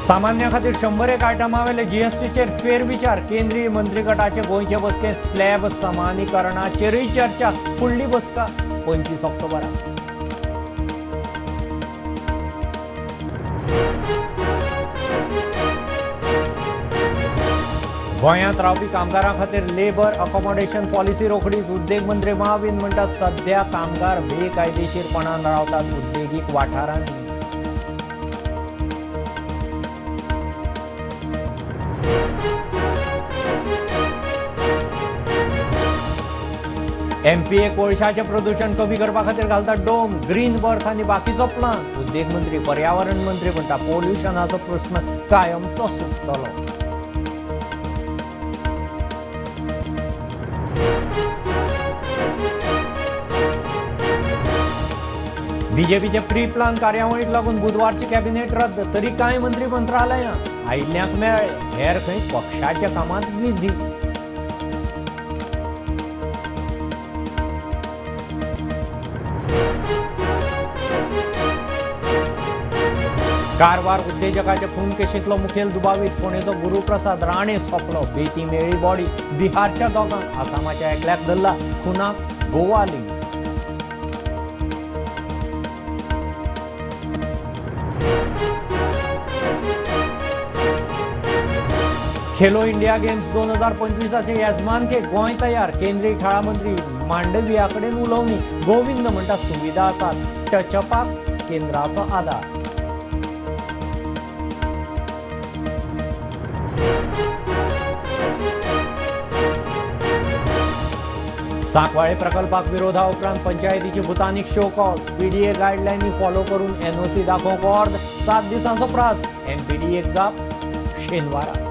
सामान्या खातीर 101 आयटमां वयले जीएसटीचेर फेरविचार. केंद्रीय मंत्रीगटाचे गोंयचे बसकेंत स्लॅब समानीकरणाचेरूय चर्चा. फुडली बसका 25 ऑक्टोबराक. गोंयांत रावपी कामगारां खातीर लेबर अकोमोडेशन पॉलिसी रोखडीच. उद्देग मंत्री महावीन म्हणटा सध्या कामगार बेकायदेशीरपणान रावतात उद्देगीक वाठारांनी. एमपीए कोळशाचें प्रदूशण कमी करपा खातीर घालता डोम, ग्रीन बर्थ आनी बाकीचो प्लान. उद्देग मंत्री, पर्यावरण मंत्री म्हणटा पोल्युशनाचो प्रस्न कायमचो सुट्टलो. बीजेपीचे प्री प्लान कार्यावळीक लागून बुधवारची कॅबिनेट रद्द. तरी कांय मंत्री मंत्रालयां आयिल्ल्यांक मेळ्ळे, हेर खंय पक्षाच्या कामांत बिझी. कारवार उद्देजकाच्या खून केशींतलो मुखेल दुबावीत फोंडेचो गुरुप्रसाद राणे सोंपलो. बेती मेळ्ळी बॉडी. बिहारच्या दोगांक, आसामाच्या एकल्याक धरला. खुनाक Goa link. Khelo India games 2025 येजमानके गोंय तयार. केंद्रीय खेळां मंत्री मांडविया कडेन उलोवणी. गोविंद म्हणटा सुविधा आसात, टचअपाक केंद्राचो आदार. सांकवाळे प्रकल्पाक विरोधा उपरांत पंचायतीची भूतानीक शो कॉज. पीडीए गायडलायनी फॉलो करून एनओसी दाखोवंक ऑर्द. 7 दिसांचो प्रास. एमपीडीएक जाप शेनवारा.